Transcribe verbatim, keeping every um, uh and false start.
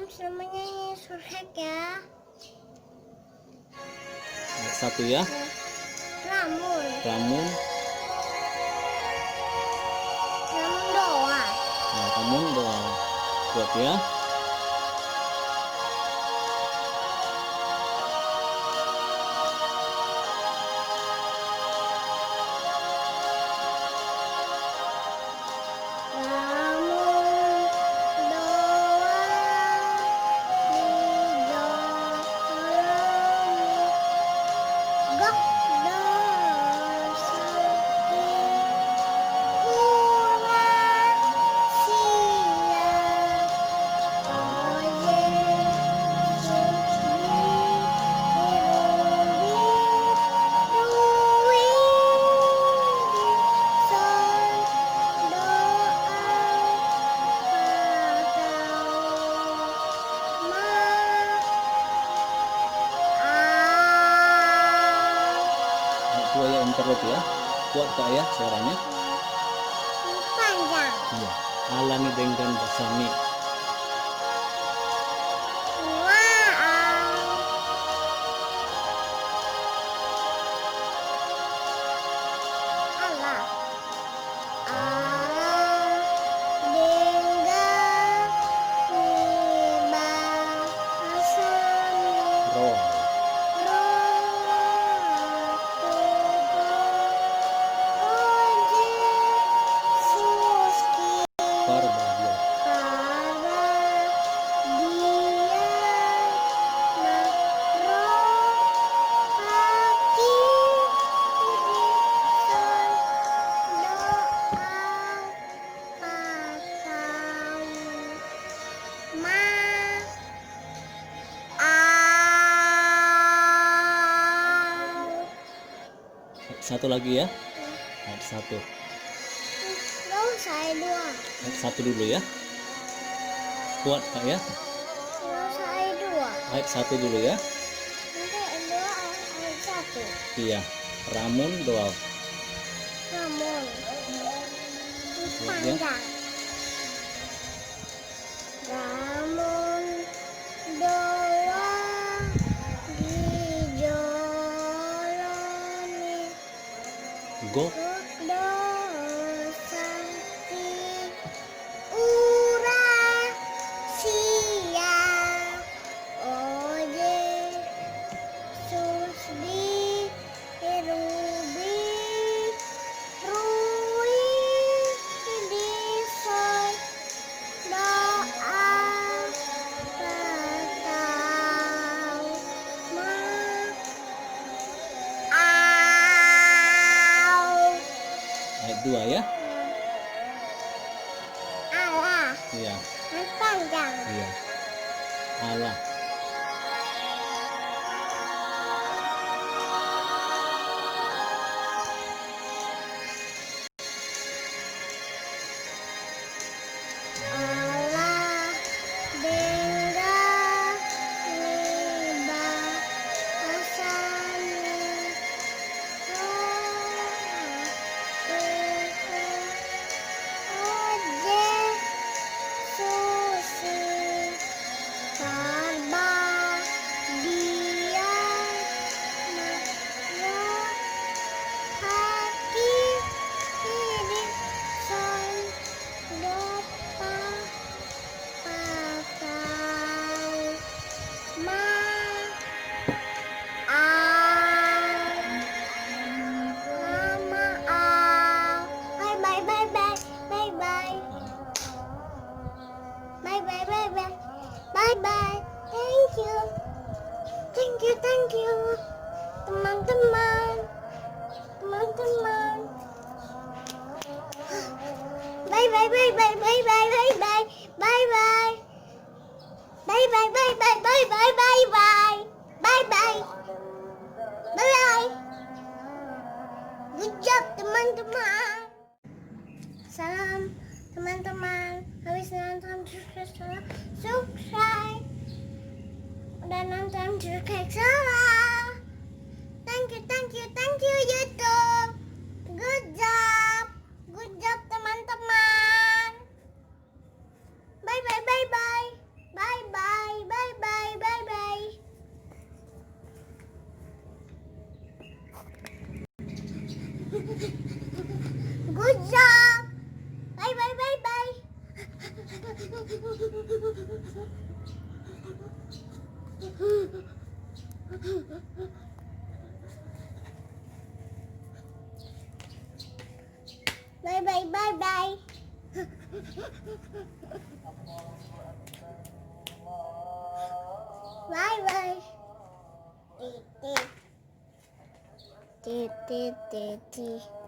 Semuanya ini surhek ya. Ayat satu ya. Ramun. Ramun. Ramun doa. Nah, ramun doa. Kuat ya. Ramun doa di jolom ni gok do sangkit ura sia. Dua ya, interlude ya. Kuat, Kak, ya, suaranya? Panjang. Iya. Ala ni denggan basa ni. Wow. Ala. Ala denggan ni basa ni. Roa. Roa tu Ho, o Jesus Kristus. Parbadia. Parbadia na ro haki di son do au patau ma. Au. Satu lagi ya. Ayat satu. Nggak usah ayat dua. Ayat satu dulu ya. Kuat, Kak, ya. Nggak usah ayat dua. Ayat satu dulu ya. Nanti ayat dua, ayat satu. Iya. Ramun doa. Ramun. Kuat, ya. Panjang. Ramun doa di jolom ni gok do sangkit ura sia. O Jesus di rubi rui di son do au patau ma. Au. Ayat dua ya. Ala. Iya. Yang panjang. Iya. Ala. Ala denggan ni basa ni. Roa tu Ho, o Jesus Kristus. Parbadia na ro haki di son do au patau ma. Au. Mama, au. Bye, bye, bye, bye. Bye, bye. Bye, bye, bye, bye. Bye, bye. Thank you. Thank you, thank you. Teman-teman. Teman-teman. Bye, bye, bye, bye, bye, bye, bye, bye. Bye, bye. Bye, bye, bye, bye, bye, bye, bye, bye. Bye, bye. Bye, bye. Good job, teman-teman. Salam, teman-teman. Habis nonton, subscribe. Udah nonton, subscribe. Salam. Thank you, thank you, thank you, YouTube. Good job. Good job, teman-teman. Bye, bye, bye, bye. Bye, bye. Good job. Bye bye bye bye. Bye bye bye bye. Bye bye. Titi. Titi titi.